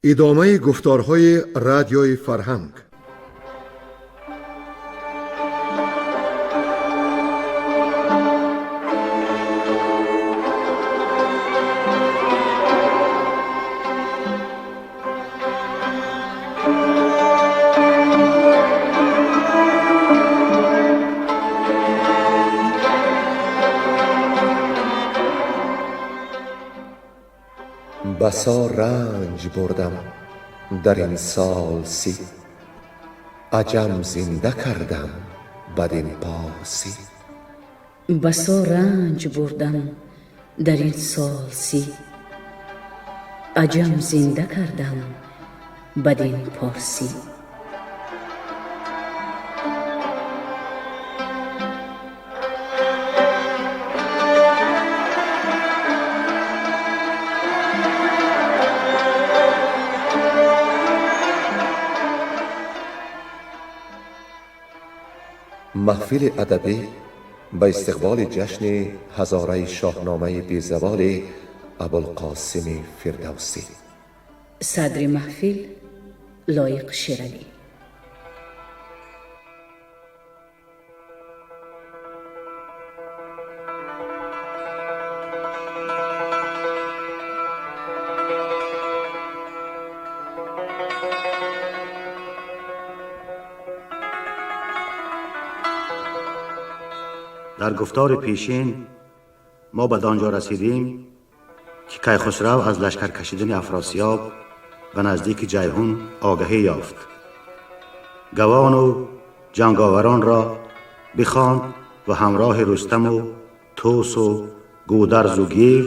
Идомаи гуфторҳои Радиои Фарҳанг. Басо ранҷ бурдам дар ин сол 30, аҷам зинда кардам бадин порсӣ. Басо ранҷ бурдам дар ин сол 30, аҷам зинда кардам бадин порсӣ. Маҳфили адабӣ ба истиқболи ҷашни ҳазораи шоҳномаи безаволи Абулқосими Фирдавсӣ. Садри маҳфил Лоиқ Шералӣ. Дар гуфтори пешин мо ба донҷо расидем, ки Кайхусрав аз лашкар кашидани Афросиёб ба наздики Ҷайҳун огаҳӣ ёфт. Гавону ҷанговаронро бихонд ва ҳамроҳи Рустаму Тӯсу Гӯдарзу Гев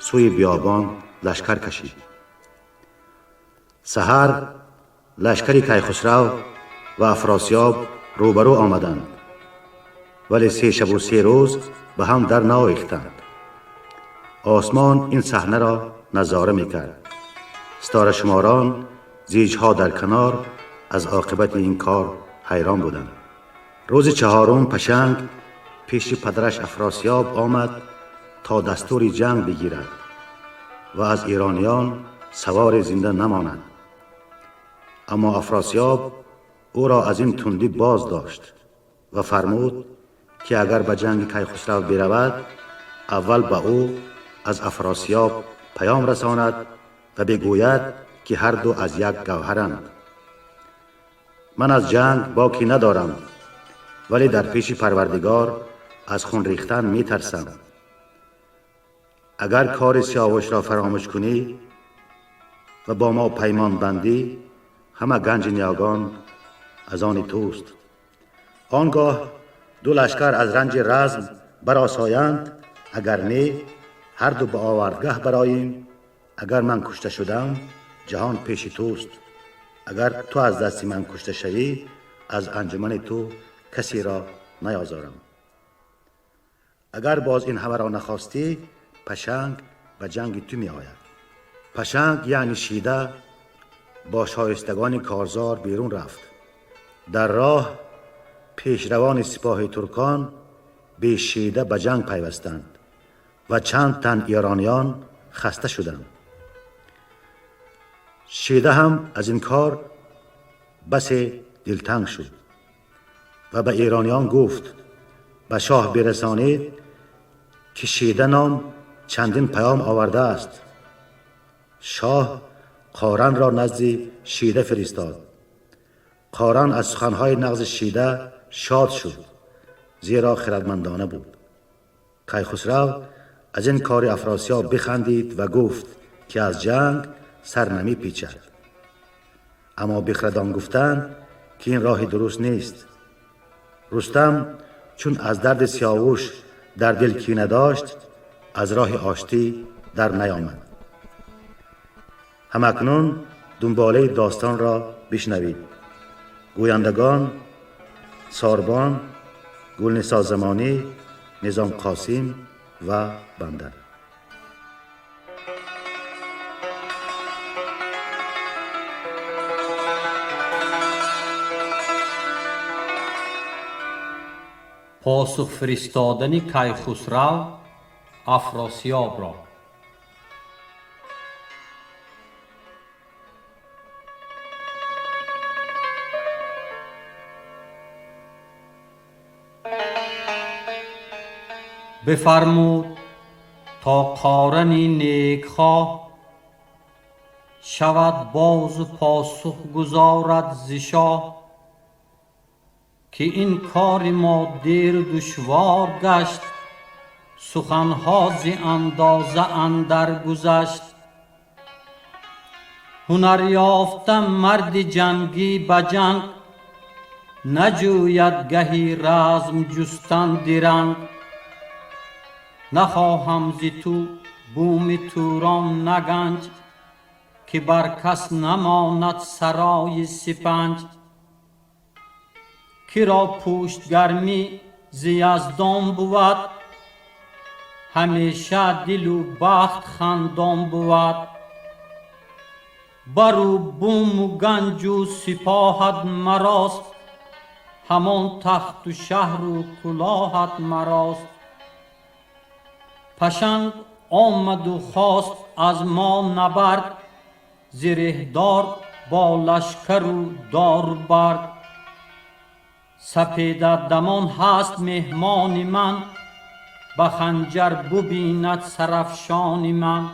сӯи биёбон лашкар кашид. Саҳар лашкари Кайхусрав ва Афросиёб рӯбарӯ омаданд, вале се шабу се рӯз ба ҳам дар наовехтанд. Осмон ин саҳнаро назора мекард. Ситорашуморон зиҷҳо дар канор аз оқибати ин кор ҳайрон буданд. Рӯзи чаҳорум Пашанг пеши падараш Афросиёб омад то дастури ҷанг бигирад ва аз эрониён савори зинда намонад. Аммо Афросиёб ӯро аз ин тундӣ боз дошт ва фармуд, ки агар ба ҷанги Кайхусрав биравад, аввал ба ӯ аз Афросиёб паём расонад ва бигӯяд, ки ҳарду аз як гавҳаранд. Ман аз ҷанг боки надорам, вале дар пеши Парвардигор аз хун рехтан метарсам. Агар кори Сиёвушро фаромӯш кунӣ ва бо мо паймон бандӣ, ҳама ганҷи ниёгон аз они туст. Он гоҳ ду лашкар аз ранҷи разм баросоянд, агар не, ҳарду ба овардгаҳ бароем. Агар ман кушта шудам, ҷаҳон пеши туст. Агар ту аз дасти ман кушта шавӣ, аз анҷумани ту касеро наёзорам. Агар боз ин ҳамаро нахостӣ, Пашанг ба ҷанги ту меояд. Пашанг, яъни Шида, бо шоистагони корзор берун рафт. Дар роҳ пешравони сипоҳи туркон бе Шида ба ҷанг пайвастанд ва чанд тан эрониён хаста шуданд. Шида ҳам аз ин кор басе дилтанг шуд ва ба эрониён гуфт: ба шоҳ бирасонед, ки Шида ном чандин паём овардааст. Шоҳ Қоранро назди Шида фиристод. Қоран аз суханҳои нағзи Шида шод шуд, зеро хирадмандона буд. Кайхусрав аз ин кори Афросиёб бихандид ва гуфт, ки аз ҷанг сар намепечад. Аммо бихрадон гуфтанд, ки ин роҳи дуруст нест. Рустам чун аз дарди Сиёвуш дар дил кина дошт, аз роҳи оштӣ дар наёмад. Ҳамакнун дунболаи достонро бишнавид. Гӯяндагон: Сорбон, Гулнисо Замонӣ, Низом Қосим ва банда. Посух фиристодани Кайхусрав Афросиёбро. Бифармуд то Қорани некхоҳ шавад боз у посух гузорад зи шоҳ, ки ин кори мо дер душвор гашт, суханҳо зи андоза андар гузашт. Ҳунар ёфта марди ҷангӣ ба ҷанг, наҷӯяд гаҳи разм ҷустан диранг. Нахоҳам зи ту буми Турон на ганҷ, ки бар кас намонад сарои сипанҷ. Киро пуштгармӣ зи Яздон бувад, ҳамеша дилу бахт хандон бувад. Бару буму ганҷу сипоҳат марост, ҳамон тахту шаҳру кулоҳат марост. Пашанг омаду хост аз мо набард, зиреҳдор бо лашкару дору бард. Сапеда дамон ҳаст меҳмони ман, ба ханҷар бубинад сарафшони ман.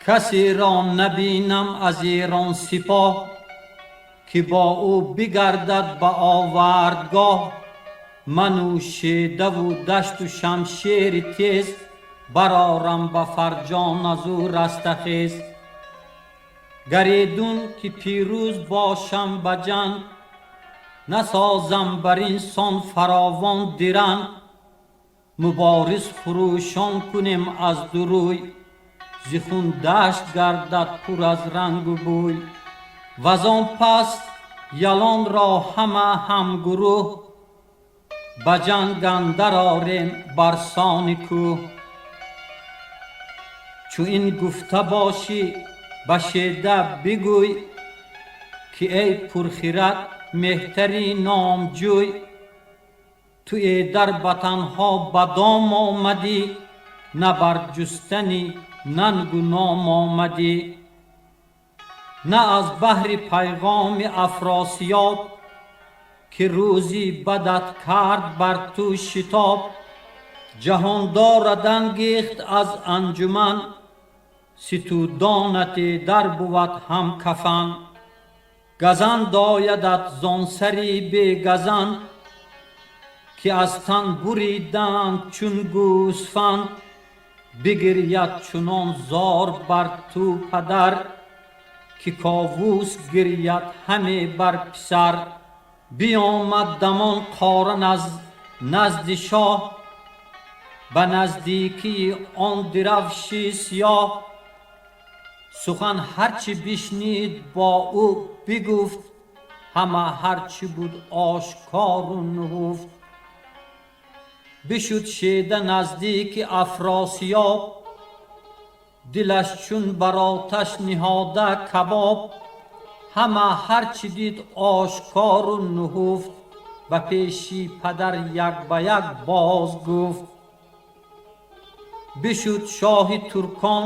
Касеро набинам аз Эрон сипоҳ, ки бо ӯ бигардад ба овардгоҳ. Ману шедаву дашту шамшери тез, барорам ба фарҷон аз ӯ растахез. Гаредун ки пирӯз бошам ба ҷанг, насозам бар ин сон фаровон диранг. Мубориз хурӯшон кунем аз ду рӯй, зи хун дашт гардад пур аз рангу бӯй. Вазон пас ялонро ҳама ҳамгурӯҳ, ба ҷанг андар орем бар сони кӯҳ. Чу ин гуфта бошӣ ба шеда бигӯй, ки эй пурхирад меҳтари номҷӯй, ту э дар ба танҳо ба дом омадӣ, на бар ҷустани нангу ном омадӣ. На аз баҳри пайғоми Афросиёб, ки рӯзи бадат кард бар ту шитоб. Ҷаҳондорад ангехт аз анҷуман, ситудонате дар бувад ҳам кафан. Газанд оядат зон сари бегазанд, ки аз тан буриданд чун гӯсфанд. Бигиряд чунон зор бар ту падар, ки Ковус гиряд ҳаме бар писар. Биомад дамон Қоран аз назди шоҳ, ба наздикии он дирафши сиёҳ. Сухан ҳарчи бишнид бо ӯ бигуфт, ҳама ҳарчи буд ошкору нуҳуфт. Бишуд шеда наздики Афросиёб, дилаш чун бар оташ ниҳода кабоб. Ҳама ҳарчи дид ошкору нуҳуфт, ба пеши падар як ба як боз гуфт. Бишуд шоҳи туркон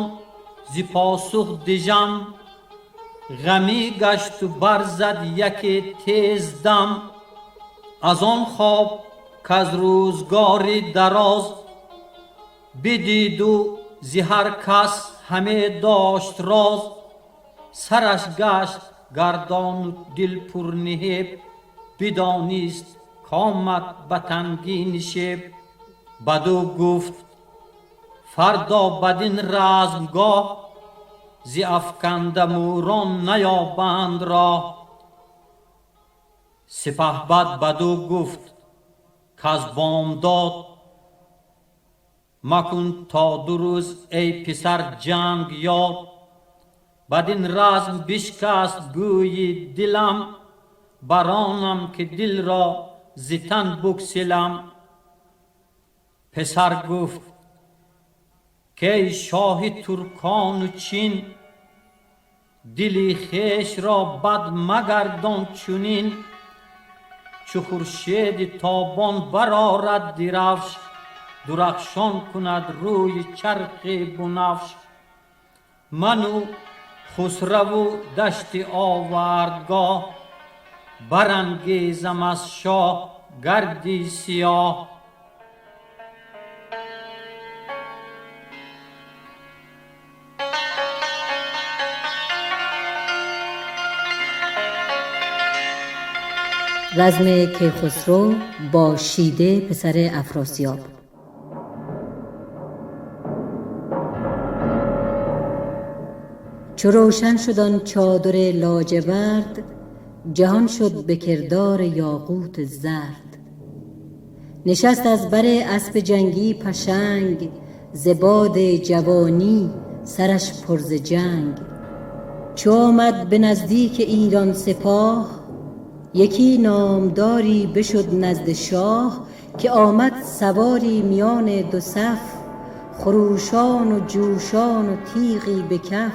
зи посух дижам, ғамӣ гашту барзад яке тез дам. Аз он хоб каз рӯзгори дароз бидиду зи ҳар кас ҳаме дошт роз. Сараш гашт гардону дил пурниҳеб, бидонист комад ба тангӣ нишеб. Баду гуфт: фардо бадин размгоҳ, зи афканда мӯрон наёбанд роҳ. Сипаҳбад баду гуфт каз бомдод, макун то ду рӯз эй писар ҷанг ёд. Бадин разм бишкаст гӯйи дилам, баронам ки дилро зи тан буксилам. Писар гуфт: ки шоҳи туркону чин, дили хешро бад магардон чунин. Чу хуршеди тобон барорад дирафш, дурахшон кунад рӯи чархи бунафш. Ману Хусраву дашти овардгоҳ, барангезам аз шоҳ гарди сиёҳ. رزم کیخسرو با شیده پسر افراسیاب. چو روشن شد آن چادر لاجورد، جهان شد به کردار یاقوت زرد. نشست از بر اسپ جنگی پشنگ، ز باد جوانی سرش پر ز جنگ. چو آمد به نزدیک ایران سپاه، یکی نامداری بشد نزد شاه. که آمد سواری میان دو صف، خروشان و جوشان و تیغی به کف.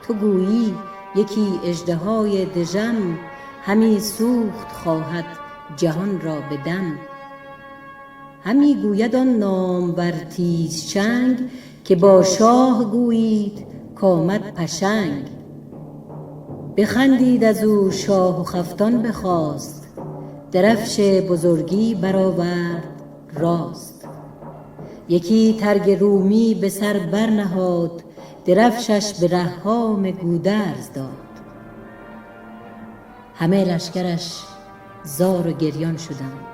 تو گویی یکی اژدهای دژم، همی سوخت خواهد جهان را به دم. همی گوید آن نامور تیز چنگ، که با شاه گویید کآمد پشنگ. بخندید از او شاه و خفتان بخواست، درفش بزرگی برآورد راست. یکی ترگ رومی به سر برنهاد، درفشش به رهام گودرز داد. همه لشکرش زار و گریان شدند،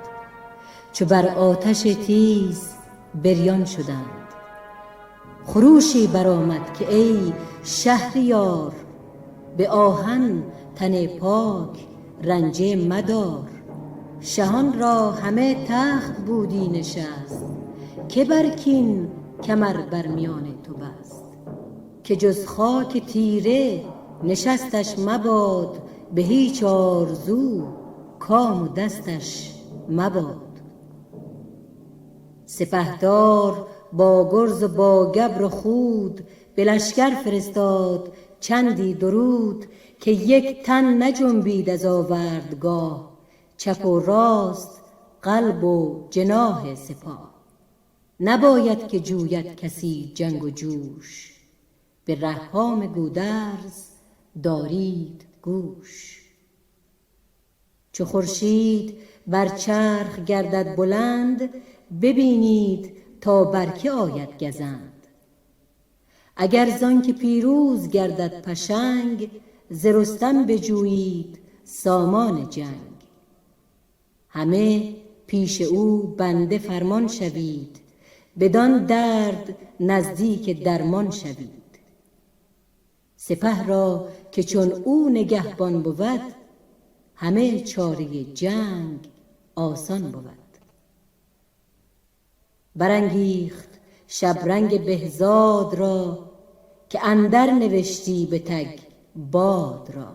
چو بر آتش تیز بریان شدند. خروشی برآمد که ای شهریار، به آهن تن پاک رنجه مدار. شهان را همه تخت بودی نشست، که بر کین کمر بر میان تو بست. که جز خاک تیره نشستش مباد، به هیچ آرزو کام و دستش مباد. سپهدار با گرز و با گبر و خود، به لشکر فرستاد چندی درود. که یک تن نجنبید از آوردگاه، چپ و راست قلب و جناح سپاه. نباید که جوید کسی جنگ و جوش، به رهام گودرز دارید گوش. چو خورشید بر چرخ گردد بلند، ببینید تا بر که آید گزند. اگر زانک پیروز گردد پشنگ، ز رستم بجویید سامان جنگ. همه پیش او بنده فرمان شوید، بدان درد نزدیک درمان شوید. سپه را که چون او نگهبان بود، همه چاره جنگ آسان بود. برانگیخت شبرنگ بهزاد را، که اندر نوشتی به تگ باد را.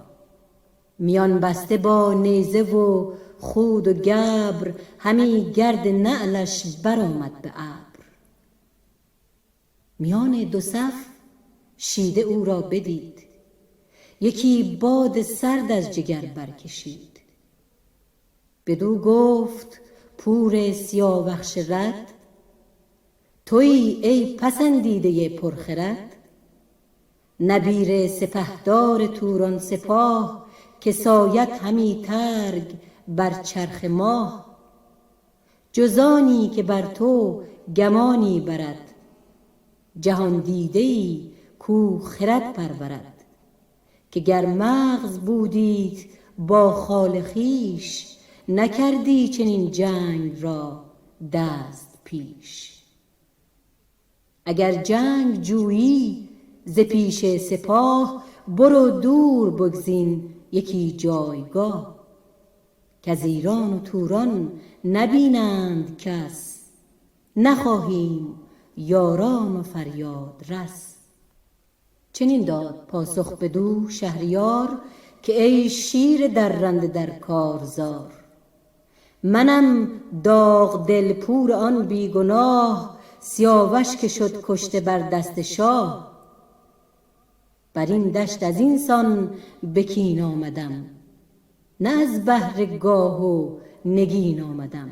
میان بسته با نیزه و خود و گبر، همی گرد نعلش برآمد به ابر. میان دو صف شیده او را بدید، یکی باد سرد از جگر برکشید. بدو گفت پور سیاوخش رد، تویی ای پسندیده پرخرد. نبیره سپهدار توران سپاه، که ساید همی ترگ بر چرخ ماه. جز آنی که بر تو گمانی برد، جهان دیده ای کو خرد پرورد. که گر مغز بودیت با خال خویش، نکردی چنین جنگ را دست پیش. اگر جنگ جویی ز پیش سپاه، برو دور بگزین یکی جایگاه. کز ایران و توران نبینند کس، نخواهیم یاران و فریاد رس. چنین داد پاسخ بدو شهریار، که ای شیر درنده در کارزار. منم داغ دل پور آن بی گناه، سیاوش که شد کشته بر دست شاه. بر این دشت از این سان به کین آمدم، نه از بهر گاه و نگین آمدم.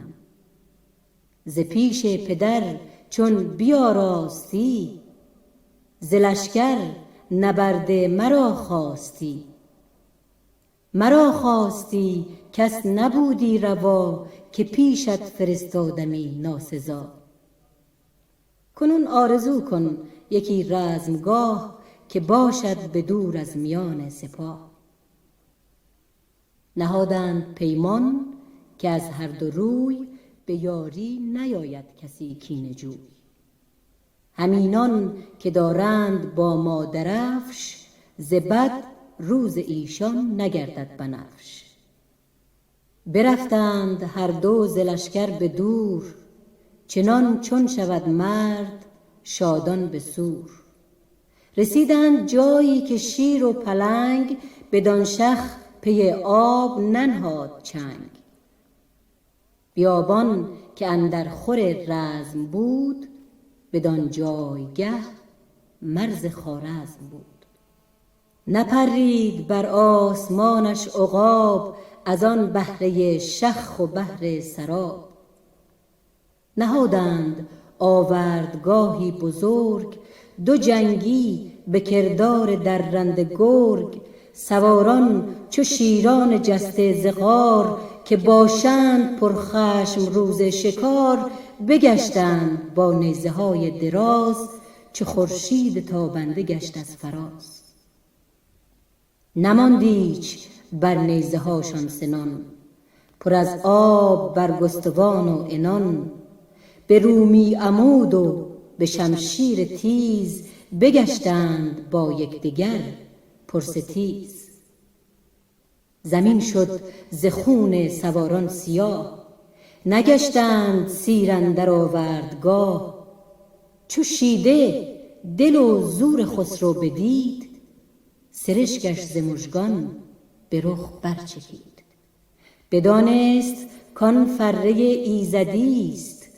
ز پیش پدر چون بیاراستی، ز لشکر نبرد مرا خواستی. مرا خواستی کس نبودی روا، که پیشت فرستادمی ناسزا. کنون آرزو کن یکی رزمگاه، که باشد به دور از میان سپاه. نهادند پیمان که از هر دو روی به یاری نیاید کسی کینه جوی. همینان که دارند با ما درفش، ز بد روز ایشان نگردد بنفش. برفتند هر دو ز لشکر به دور، چنان چون شود مرد شادان به سور. رسیدند جایی که شیر و پلنگ، بدان شخ پی آب ننهاد چنگ. بیابان که اندر خور رزم بود، بدان جایگه مرز خوارزم بود. نپرید بر آسمانش عقاب، از آن بهره شخ و بهر سراب. نهادند آوردگاهی بزرگ، دو جنگی به کردار درنده گرگ. سواران چو شیران جسته ز غار، که باشند پرخشم روز شکار. بگشتند با نیزه های دراز، چو خورشید تابنده گشت از فراز. نماند ایچ بر نیزه هاشان سنان، پر از آب برگستوان و عنان. به رومی عمود و به شمشیر تیز، بگشتند با یکدگر پرستیز. زمین شد ز خون سواران سیاه، نگشتند سیر اندر آوردگاه. چو شیده دل و زور خسرو بدید، سرشکش ز مژگان به رخ برچکید. بدانست کان فره ایزدیست،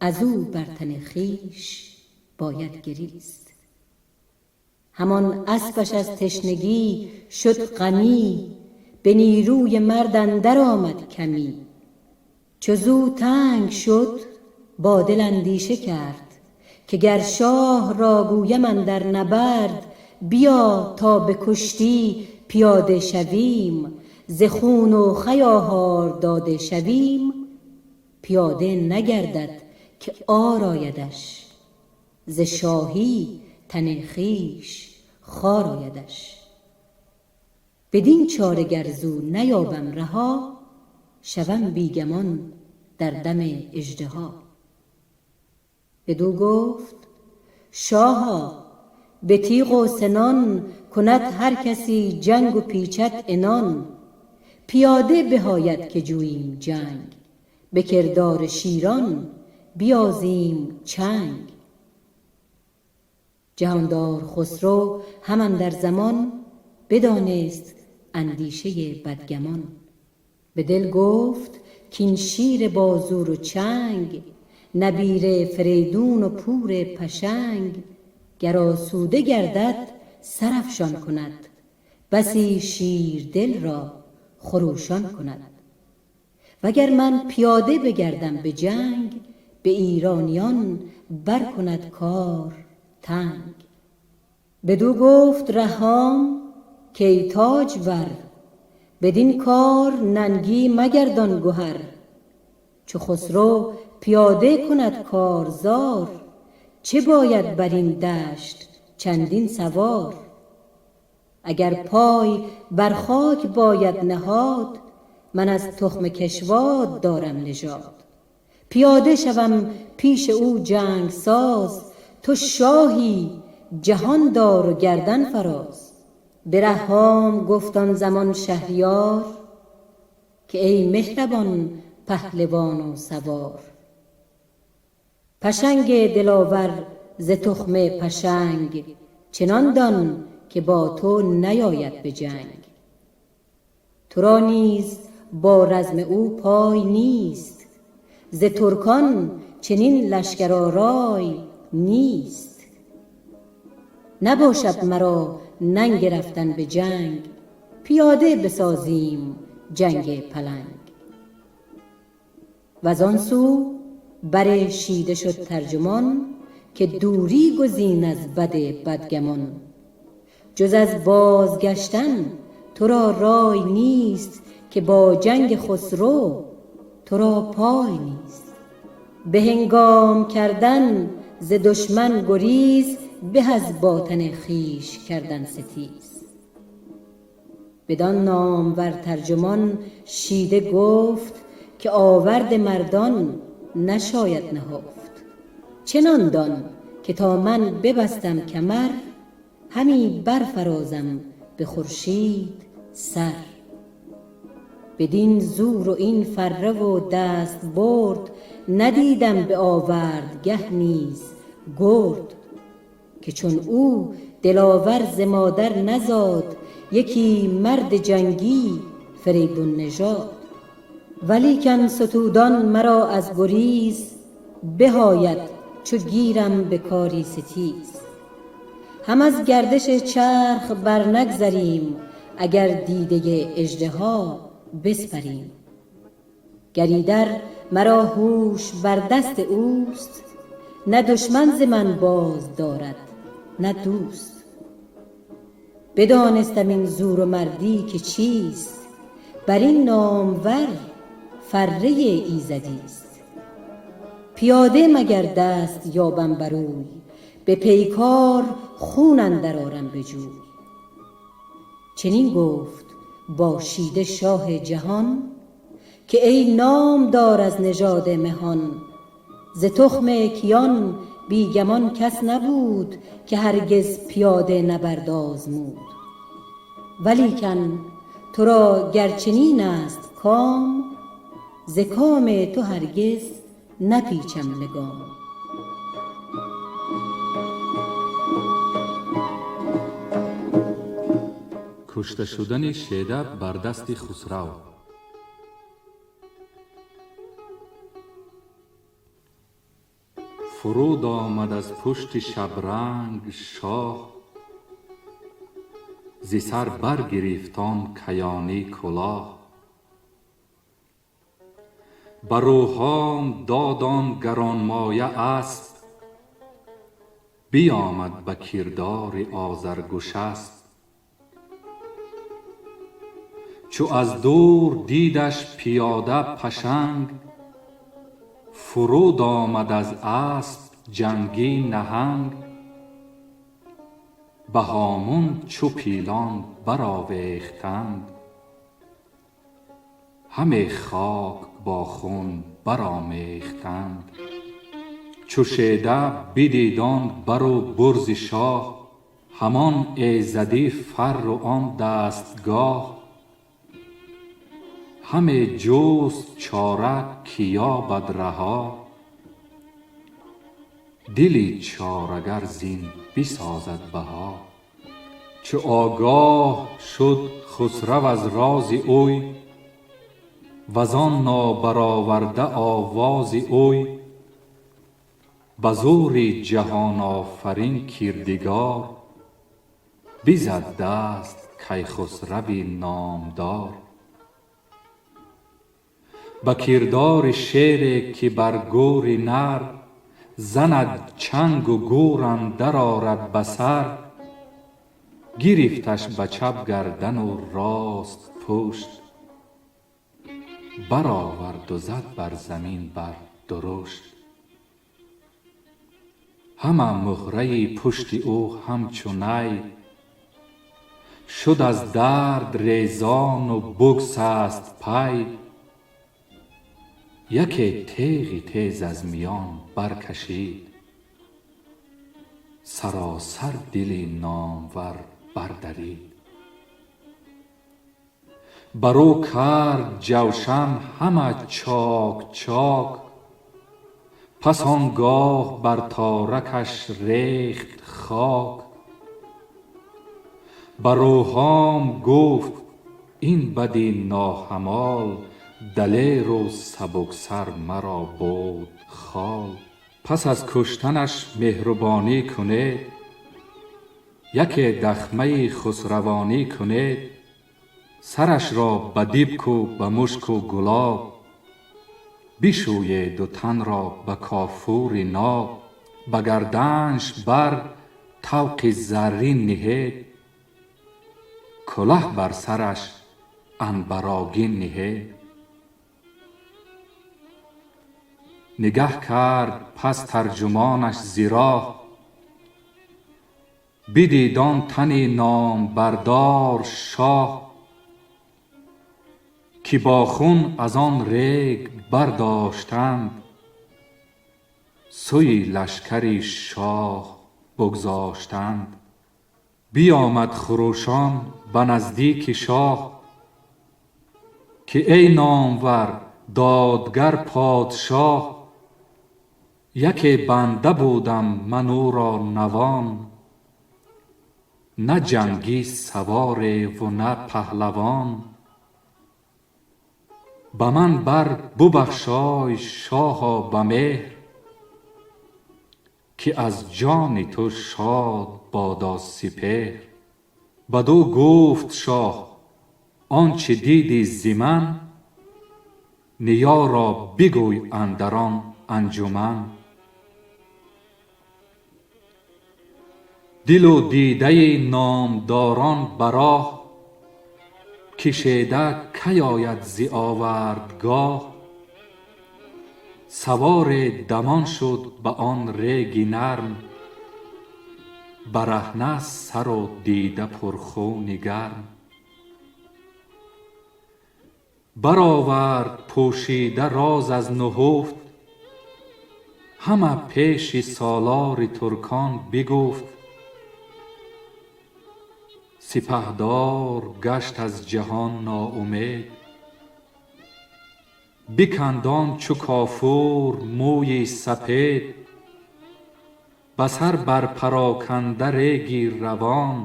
از او بر تن خویش باید گریست. همان اسپش از تشنگی شد غمی، به نیروی مرد اندر آمد کمی. چو زو تنگ شد با دل اندیشه کرد، که گر شاه را گویم اندر نبرد، بیا تا به کشتی پیاده شویم، ز خون و خوی آهار داده شویم. پیاده نگردد که عار آیدش، ز شاهی تن خویش خوار آیدش. بدین چاره گر زو نیابم رها، شوم بی گمان در دم اژدها. بدو گفت شاها به تیغ و سنان، کند هر کسی جنگ و پیچد عنان. پیاده به آید که جوییم جنگ، به کردار شیران بیازیم چنگ. جهاندار خسرو هم اندر زمان، بدانست اندیشه بدگمان. به دل گفت کاین شیر با زور و چنگ، نبیره فریدون و پور پشنگ. گر آسوده گردد سرافشان کند، بسی شیردل را خروشان کند. وگر من پیاده بگردم به جنگ، به ایرانیان بر کند کار تنگ. بدو گفت رهام کای تاجور، بدین کار ننگی مگردان گهر. چو خسرو پیاده کند کارزار، چه باید بر این دشت چندین سوار؟ اگر پای بر خاک باید نهاد، من از تخم کشواد دارم نژاد. پیاده شوم پیش او جنگ ساز، تو شاهی جهان دار و گردن فراز. به رهام گفت آن زمان شهریار، که ای مهربان پهلوان و سوار. پشنگ دلاور ز تخم پشنگ، چنان دان که با تو نیاید به جنگ. تو را نیز با رزم او پای نیست، ز ترکان چنین لشکرآرای نیست. نباشد مرا ننگ رفتن به جنگ، پیاده بسازیم جنگ پلنگ. وزان سو بر شیده شد ترجمان، که دوری گزین از بد بدگمان. جز از بازگشتن تو را رای نیست، که با جنگ خسرو تو را پای نیست. به هنگام کردن ز دشمن گریز، به از با تن خویش کردن ستیز. بدان نامور ترجمان شیده گفت که آورد مردان نشاید نهفت. چنان دان که تا من ببستم کمر، همی برفرازم به خورشید سر. بدین زور و این فره و دست برد، ندیدم به آوردگه نیز گرد. که چون او دلاور ز مادر نزاد، یکی مرد جنگی فریدون نژاد. ولیکن ستودان مرا از گریز، بهاید چو گیرم به کاری ستیز. هم از گردش چرخ برنگذریم، اگر دیده اژدها بسپریم. گر ایدر مرا هوش بر دست اوست، نه دشمن ز من باز دارد نه دوست. بدانستم این زور و مردی که چیست، بر این نامور فره ایزدیست. پیاده مگر دست یابم بروی، به پیکار خون اندر آرم به جوی. چنین گفت با شیده شاه جهان، که ای نامدار از نژاد مهان. ز تخم کیان بی گمان کس نبود، که هرگز پیاده نبرد آزمود. ولیکن تو را گر چنین است کام، ز کام تو هرگز نپیچم لگام. Кушта шудани Шеда бар дасти Хусрав. Фуруд омад аз пушти шабранг шоҳ, зи сар баргирифт он каёнӣ кулоҳ. Ба Рӯҳом дод он гаронмоя асп, биёмад ба кирдори Озаргушасп. Чу аз дур дидаш пиёда пашанг, фуруд омад аз асп ҷангӣ наҳанг. Ба ҳомун чу пилон баровехтанд, ҳаме хок бо хун баромехтанд. Чу Шеда бидид он бару бурзи шоҳ, ҳамон эзадӣ фарру он дастгоҳ. Ҳаме ҷуст чора ки ёбад раҳо, дили чорагар зин бисозад баҳо. Чу огоҳ шуд Хусрав аз рози ӯй, ваз он нобароварда овози ӯй, ба зӯри ҷаҳонофарин кирдигор, бизад даст Кайхусрави номдор. Ба кирдори шере ки бар гӯри нар, занад чангу гӯр андар орад ба сар. Гирифташ ба чап гардану рост пушт, бароварду зад бар замин бар дурушт. Ҳама муҳраи пушти ӯ ҳамчу най, шуд аз дард резону бигсаст пай. Яке теғи тез аз миён баркашид, саросар дили номвар бардарид. Бар ӯ кард ҷавшан ҳама чок чок, пас он гоҳ бар торакаш рехт хок. Ба Рӯҳом гуфт ин бади ноҳамол, далеру сабуксар маро буд хол. Пас аз куштанаш меҳрубонӣ кунед, яке дахмаи хусравонӣ кунед. Сарашро ба дибку ба мушку гулоб, бишӯеду танро ба кофури ноб. Ба гарданш бар тавқи заррин ниҳед, кулаҳ бар сараш анбарогин ниҳед. Нигаҳ кард пас тарҷумонаш зи роҳ, бидид он тани номбардор шоҳ. Ки бо хун аз он рег бардоштанд, сӯи лашкари шоҳ бигзоштанд. Биёмад хурӯшон ба наздики шоҳ, ки эй номвар додгар подшоҳ, яке банда будам ман ӯро навон, на ҷангӣ саворе ву на паҳлавон. Ба ман бар бубахшой шоҳо ба меҳр, ки аз ҷони ту шод бодо сипеҳр. Бадӯ гуфт шоҳ: он чӣ дидӣ зи ман, ниёро бигӯй андар он анҷуман. Дилу дидаи номдорон ба роҳ, кишида кай ояд зи овардгоҳ. Савор дамон шуд ба он реги нарм, бараҳна сару дида пурхуни гарм. Баровард пӯшида роз аз нуҳуфт, ҳама пеши солори туркон бигуфт. Сипаҳдор гашт аз ҷаҳон ноумед, биканд он чу кофур мӯи сапед. Ба сар бар пароканда реги равон,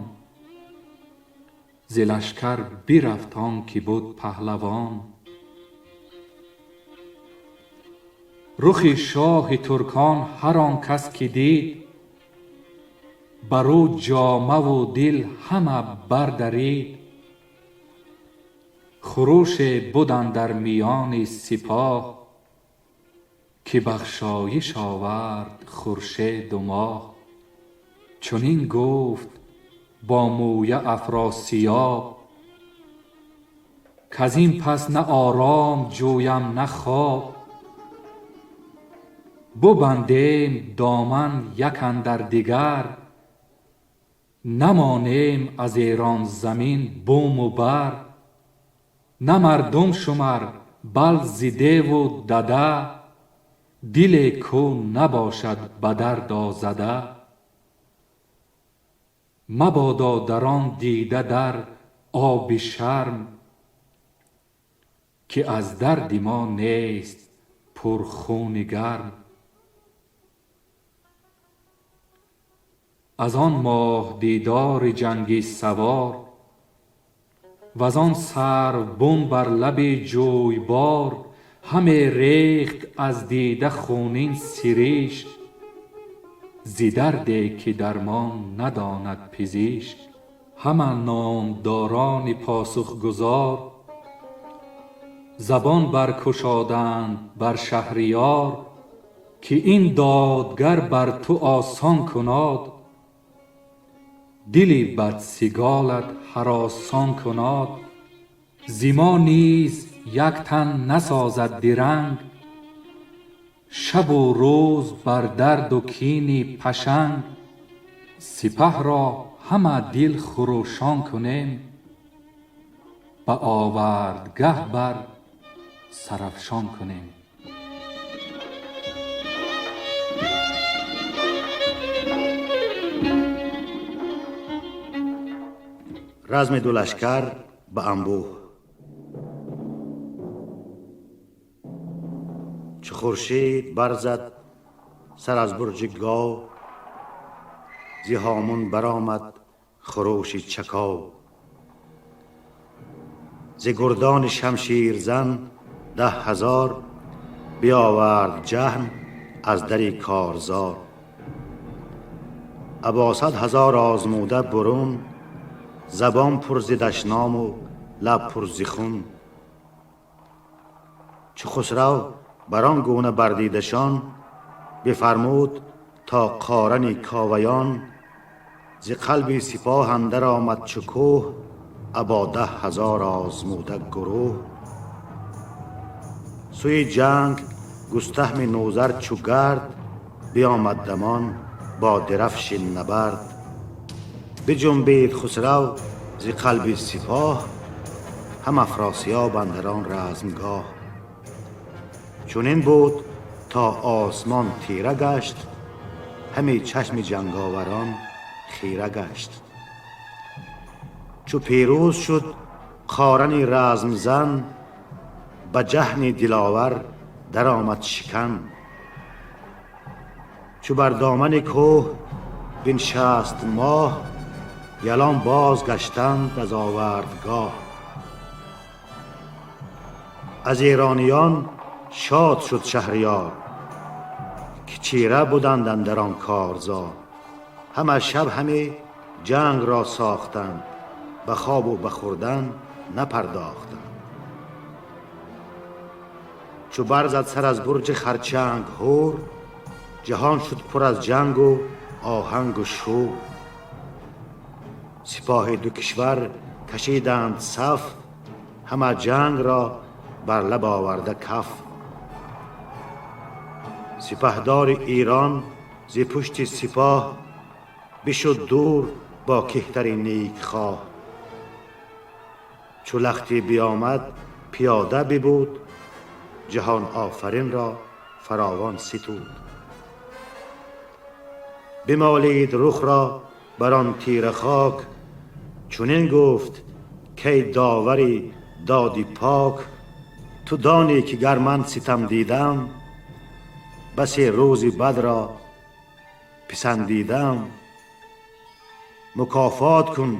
зи лашкар бирафт он ки буд паҳлавон. Рухи шоҳи туркон ҳар он кас ки дид, бар ӯ ҷомаву дил ҳама бардарид. Хуруше буд андар миёни сипоҳ, ки бахшоиш овард хуршеду моҳ. Чунин гуфт бо мӯя Афросиёб, каз ин пас на ором ҷӯям на хоб. Бубандем доман як андар дигар, намонем аз Эрон замин буму бар. На мардум шумар, бал зи деву дада, диле кӯ набошад ба дард озада. Мабодо дар он дида дар оби шарм, ки аз дарди мо нест пурхуни гарм. Аз он моҳ дидори ҷангӣ савор, ваз он сарвбун бар лаби ҷӯйбор, ҳаме рехт аз дида хунин сиришк, зи дарде ки дармон надонад пизишк. Ҳама номдорони посухгузор, забон баркушоданд бар шаҳриёр, ки ин додгар бар ту осон кунад, дили бадсиголат ҳаросон кунад. Зи мо низ як тан насозад диранг, шабу рӯз бар дарду кини пашанг. Сипаҳро ҳама дил хурӯшон кунем, ба овардгаҳ бар сарафшон кунем. Разми ду лашкар ба анбӯҳ. Чу хуршед барзад сар аз бурҷи гов, зи ҳомун баромад хурӯши чаков. Зи гурдони шамширзан 10,000 биёвард ҷаҳн аз дари корзор. Або 100,000 озмуда бурун, забон пур зи дашному лаб пур зи хун. Чу хусрав бар он гуна бардидашон, бифармуд то қорани коваён. Зи қалби сипоҳ андар омад чу кӯҳ, або 10,000 озмуда гурӯҳ. Сӯи ҷанг густаҳми нӯзар чу гард, биёмад дамон бо дирафши набард. Биҷунбид хусрав зи қалби сипоҳ, Ҳам Афросиёб андар он размгоҳ. Чунин буд то осмон тира гашт, ҳами чашми ҷанговарон хира гашт. Чу пирӯз шуд Қорани размзан, ба ҷаҳни диловар даромад шикан. Чу бар домани кӯҳ биншаст моҳ, ялон боз гаштанд аз овардгоҳ. Аз эрониён шод шуд шаҳриёр, ки чира буданд андар он корзор. Ҳама шаб ҳаме ҷанг ро сохтанд, ба хобу ба хӯрдан напардохтанд. Чу барзад сар аз бурҷи харчанг ҳур, ҷаҳон шуд пур аз ҷангу оҳангу шӯр. Сипоҳи ду кишвар кашиданд саф, ҳама ҷанг ро бар лаб оварда каф. Сипаҳдори Эрон зи пушти сипоҳ бишуд дур бо кеҳтари некхоҳ. Чу лахти биомад пиёда бибуд, ҷаҳон офарин ро фаровон ситуд. Бимолид рух ро бар он тира хок, чунин гуфт кай довари доди пок: ту донӣ ки гар ман ситам дидам, басе рӯзи бад ро писандидам. Мукофот кун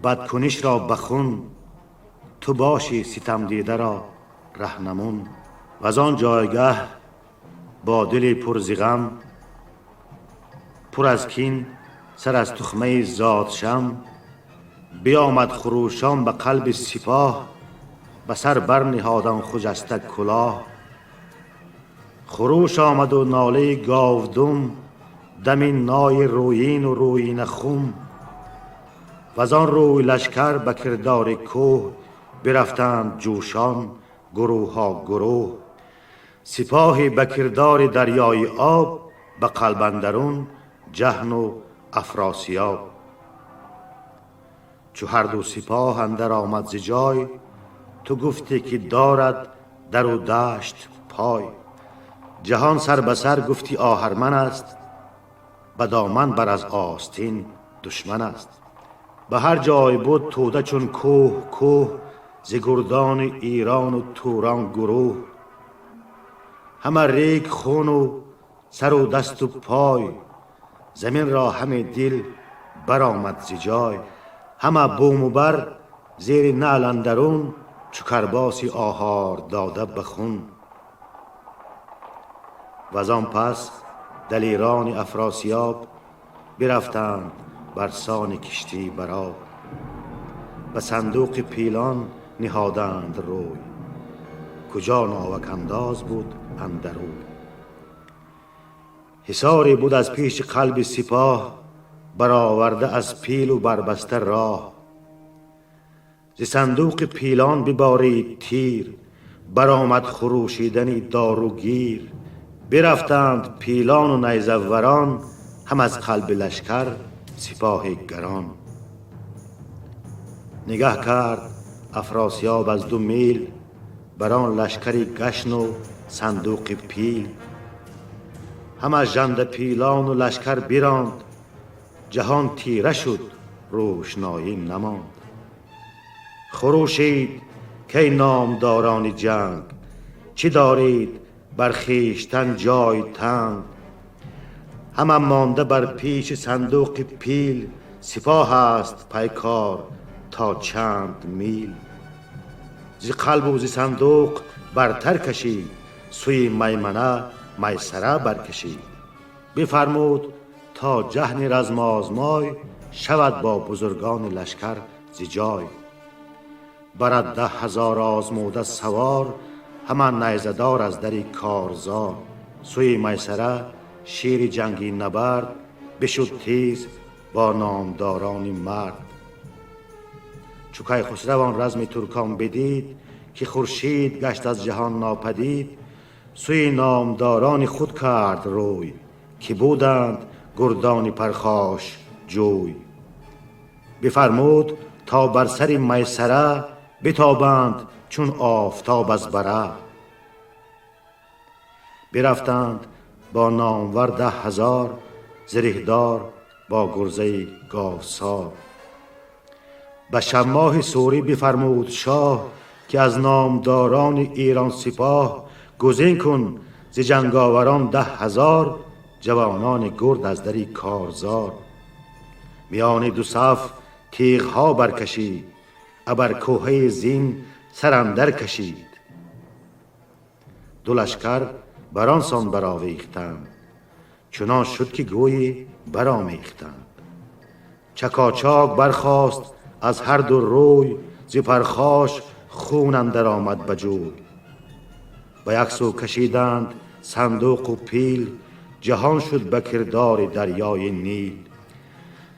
бадкуниш ро ба хун, ту бошӣ ситамдида ро раҳнамун. Ваз он ҷойгаҳ бо дили пур зи ғам, пур аз кин, сар аз тухмаи зодшам, биомад хурӯшон ба қалби сипоҳ, ба сар барниҳодам хуҷаста кулоҳ. Хурӯш омаду нолаи говдум, дами нои рӯину рӯина хум. Ваз он рӯй лашкар ба кирдори кӯҳ бирафтанд ҷӯшон гурӯҳҳо гурӯҳ. Сипоҳи ба кирдори дарёи об, ба қалб андарун ҷаҳну Афросиёб. Чу ҳарду сипоҳ андар омад зи ҷой, ту гуфтӣ ки дорад дару дашт пой. Ҷаҳон сар ба сар гуфтӣ оҳарман аст, ба доман бар аз остин душман аст. Ба ҳар ҷой буд тӯда чун кӯҳ кӯҳ, зи гурдони Эрону Турон гурӯҳ. Ҳама рег хуну сару дасту пой, замин ро ҳаме дил баромад зи ҷой. Ҳама буму бар зери наъл андарун, чу карбоси оҳор дода ба хун. Ваз он пас далерони Афросиёб бирафтанд бар сони киштӣ бар об. Ба сандуқи пилон ниҳоданд рӯй, куҷо новакандоз буд андарӯй. Ҳисоре буд аз пеши қалби сипоҳ, бароварда аз пилу барбаста роҳ. Зи сандуқи пилон биборид тир, баромад хурӯшидани доругир. Бирафтанд пилону найзаварон, ҳам аз қалби лашкар сипоҳи гарон. Нигаҳ кард Афросиёб аз ду мил, бар он лашкари гашну сандуқи пил. Ҳама жанда пилону лашкар биронд, ҷаҳон тира шуд, рӯшноӣ намонд. Хурӯшид кай номдорони ҷанг, чӣ дорید бар хештан ҷой танг? Ҳама монда бар пеши сандуқи пил, сипоҳ аст пайкор то чанд мил. Зи қалбу зи сандуқ бартар кашид, сӯи маймана майсара баркашид. Бифармуд то ҷаҳни размозмой шавад бо бузургони лашкар зи ҷой. Барад 10,000 озмуда савор, ҳама найзадор аз дари корзор. Сӯи майсара шери ҷангӣ набард бишуд тез бо номдорони мард. Чу Кайхусрав он разми туркон бидид, ки хуршид гашт аз ҷаҳон нопадид, сӯи номдорони худ кард рӯй, ки буданд гурдони пархош ҷӯй. Бифармуд то бар сари майсара بتابند چون آفتاب از بره. برفتند با نامور 10,000 زرهدار با گرزه گاوسار. به شماه سوری بفرمود شاه که از نامداران ایران سپاه گزین کن ز جنگاوران 10,000 جوانان گرد از دری کارزار. میان دو صف تیغها برکشید، ابر کوهه زین سر اندر کشید. دو لشکر بران سان برآویختند، چنان شد که گویی برآمیختند. چکاچاک برخاست از هر دو روی، ز پرخاش خون اندر آمد به جوی. به یک سو کشیدند صندوق و پیل، جهان شد به کردار دریای نیل.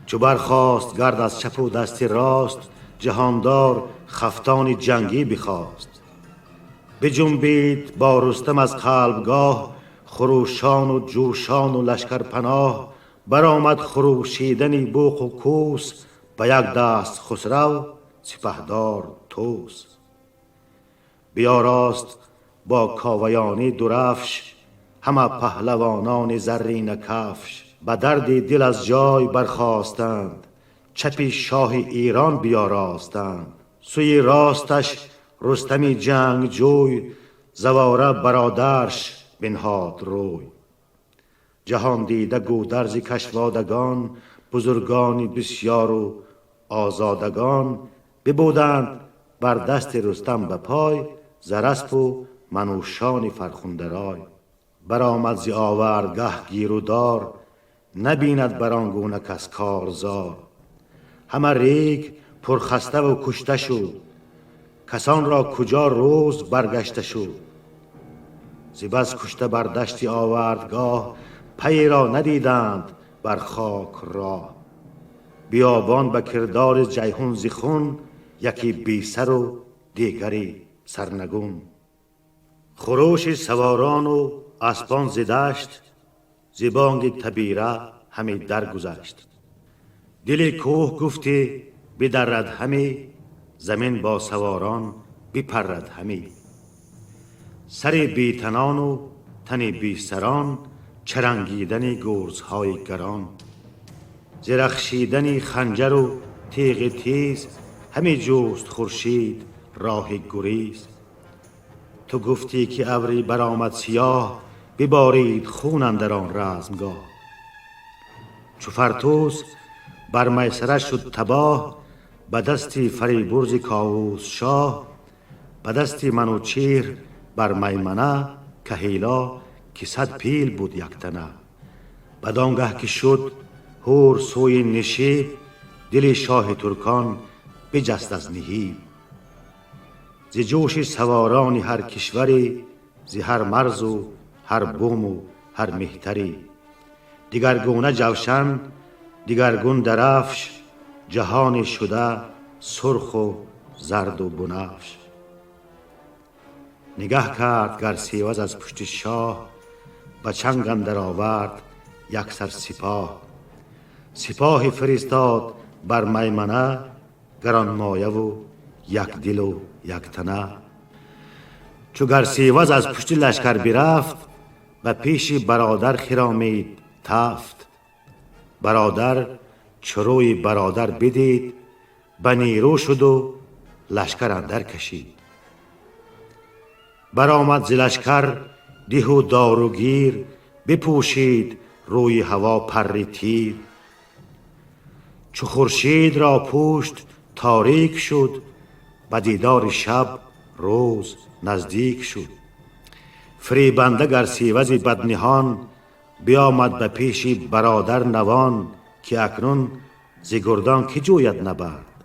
چو برخاست گرد از چپ و دست راست، جهاندار خفتان جنگی بخواست. بجنبید با رستم از قلبگاه، خروشان و جوشان و لشکر پناه. برآمد خروشیدنی بوق و کوس، به یک دست خسرو سپهدار طوس. بیاراست با کاویانی درفش، همه پهلوانان زرین کفش. به درد دل از جای برخاستند، چپی شاه ایران بیاراستند. سوی راستش رستمی جنگ جوی، زواره برادرش بنهاد روی. جهان دیده گودرز کشوادگان، بزرگانی بسیار و آزادگان. ببودند بر دست رستم به پای، زرسپ و منوشان فرخنده رای. برآمد ز آوردگه گیر و دار، نبیند بر آن گونه کس کارزار. همه ریگ پرخسته و کشته شد، کسان را کجا روز برگشته شد. ز بس کشته بر دشت آوردگاه، پی را ندیدند بر خاک راه. بیابان به کردار جیحون ز خون، یکی بی سر و دیگری سرنگون. خروش سواران و اسپان ز دشت، ز بانگ تبیره همی درگذشت. دل کوه گفتی بدرد همی، زمین با سواران بپرد همی. سر بی تنان و تن بی سران، چرنگیدن گرزهای گران. ز رخشیدن خنجر و تیغ تیز، همی جست خورشید راه گریز. تو گفتی که ابری برآمد سیاه، ببارید خون اندر آن رزمگاه. چو فرتوس بر میسره شد تباه، به دست فریبرز کاووس شاه. به دست منوچهر بر میمنه، کهیلا که 100 پیل بود یک تنه. بدانگه که شد هور سوی نشیب، دل شاه ترکان بجست از نهیب. ز جوش سواران هر کشوری، ز هر مرز و هر بوم و هر مهتری. دگرگونه جوشن دگرگون درفش، جهان شده سرخ و زرد و بنفش. نگه کرد گرسیوز از پشت شاه، به چنگ اندر آورد یک سر سپاه. سپاهی فرستاد بر میمنه، گرانمایه و یک دل و یک تنه. چو گرسیوز از پشت لشکر برفت، به پیش برادر خرامید تفت. برادر چو روی برادر بدید، به نیرو شد و لشکر اندر کشید. برآمد ز لشکر ده و دار و گیر، بپوشید روی هوا پر تیر. چو خورشید را پشت تاریک شد، به دیدار شب روز نزدیک شد. فریبنده گرسیوز بدنهان، بیامد به پیش برادر نوان. که اکنون ز گردان که جوید نبرد،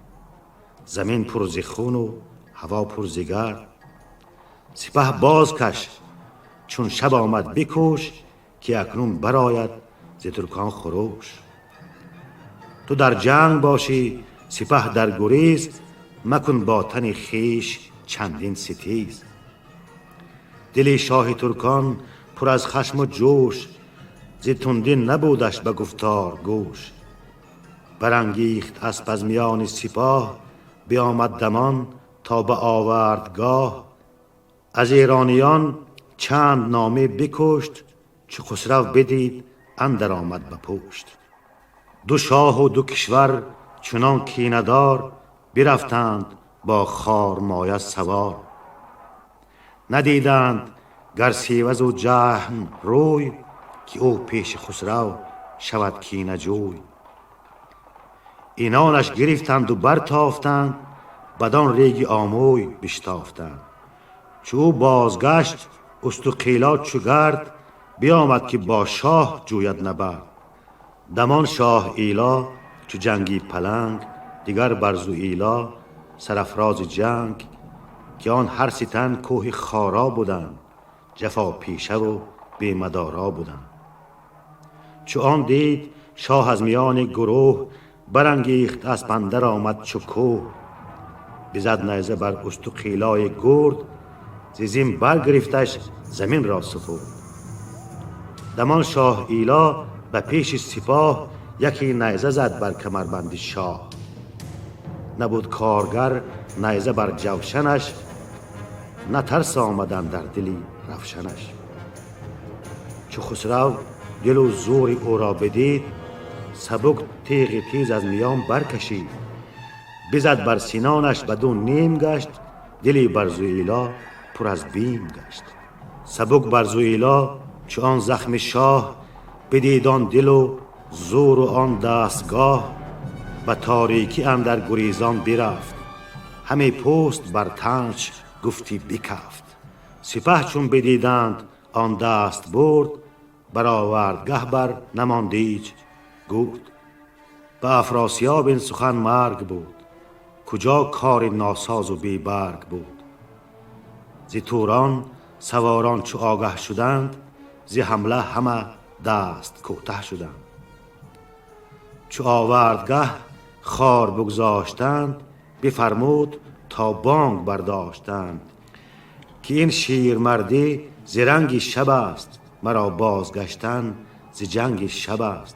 زمین پر ز خون و هوا پر ز گرد. سپه باز کش چون شب آمد بکوش، که اکنون برآید ز ترکان خروش. تو در جنگ باشی سپه در گریز، مکن با تن خویش چندین ستیز. دل شاه ترکان پر از خشم و جوش، ز تندی نبودش به گفتار گوش. برانگیخت اسپ از میان سپاه، بیامد دمان تا به آوردگاه. از ایرانیان چند نامه بکشت، چو خسرو بدید اندر آمد به پشت. دو شاه و دو کشور چنان کینه دار، برفتند با خارمایه سوار. ندیدند گر سیوز و جهم روی، که او پیش خسرو شود کینه جوی. اینانش گرفتند و برتافتند، بدان ریگ آموی بشتافتند. چو او بازگشت استقیلا چو گرد، بیامد که با شاه جوید نبرد. دمان شاه ایلا چو جنگی پلنگ، دیگر برزو ایلا سرافراز جنگ. که آن هر سه تن کوه خارا بودند، جفا پیشه و بی‌مدارا بودند. چو آن دید شاه از میان گروه، برانگیخت از اندر آمد چو کوه. بزد نیزه بر استقیلای گرد، ز زین برگرفتش زمین را سپرد. دمان شاه ایلا به پیش سپاه، یکی نیزه زد بر کمربند شاه. نبود کارگر نیزه بر جوشنش، نه ترس آمدن در دلی روشنش. چو خسرو دل و زور او را بدید، سبک تیغ تیز از میان برکشید. بزد بر سینانش بدو نیم گشت، دلی برزو ایلا پر از بیم گشت. سبک برزو ایلا چو آن زخم شاه، بدید آن دل و زور و آن دستگاه. به تاریکی اندر گریزان برفت، همه پوست بر تنش گفتی بکفت. سپه چون بدیدند آن دست برد، برآوردگه بر نماندیج گرد. به افراسیاب این سخن مرگ بود، کجا کار ناساز و بی برگ بود. ز توران سواران چو آگه شدند، ز حمله همه دست کوته شدند. چو آوردگه خار بگذاشتند، بفرمود تا بانگ برداشتند. که این شیرمردی ز رنگ شب است، مرا بازگشتن ز جنگ شب است.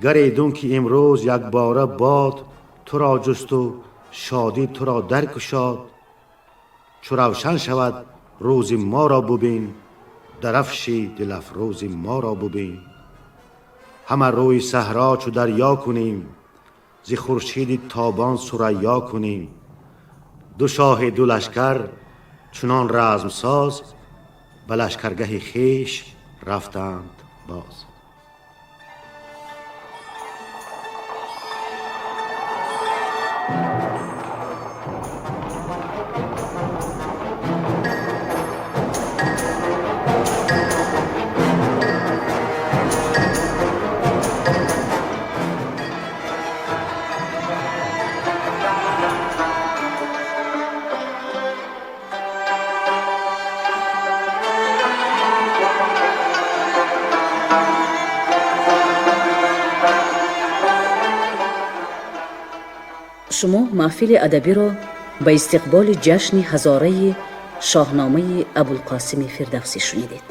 گر ایدون که امروز یک باره باد، تو را جست و شادی تو را درکشاد. چو روشن شود روز ما را ببین، درفشی دل افروز ما را ببین. همه روی صحرا چو دریا کنیم، ز خورشید تابان ثریا کنیم. دو شاه دو لشکر چنان رزم ساز، به لشکرگه خویش رفتند باز. Шумо маҳфили адабиро ба истиқболи ҷашни ҳазораи Шоҳномаи Абулқосими Фирдавсӣ шунидед.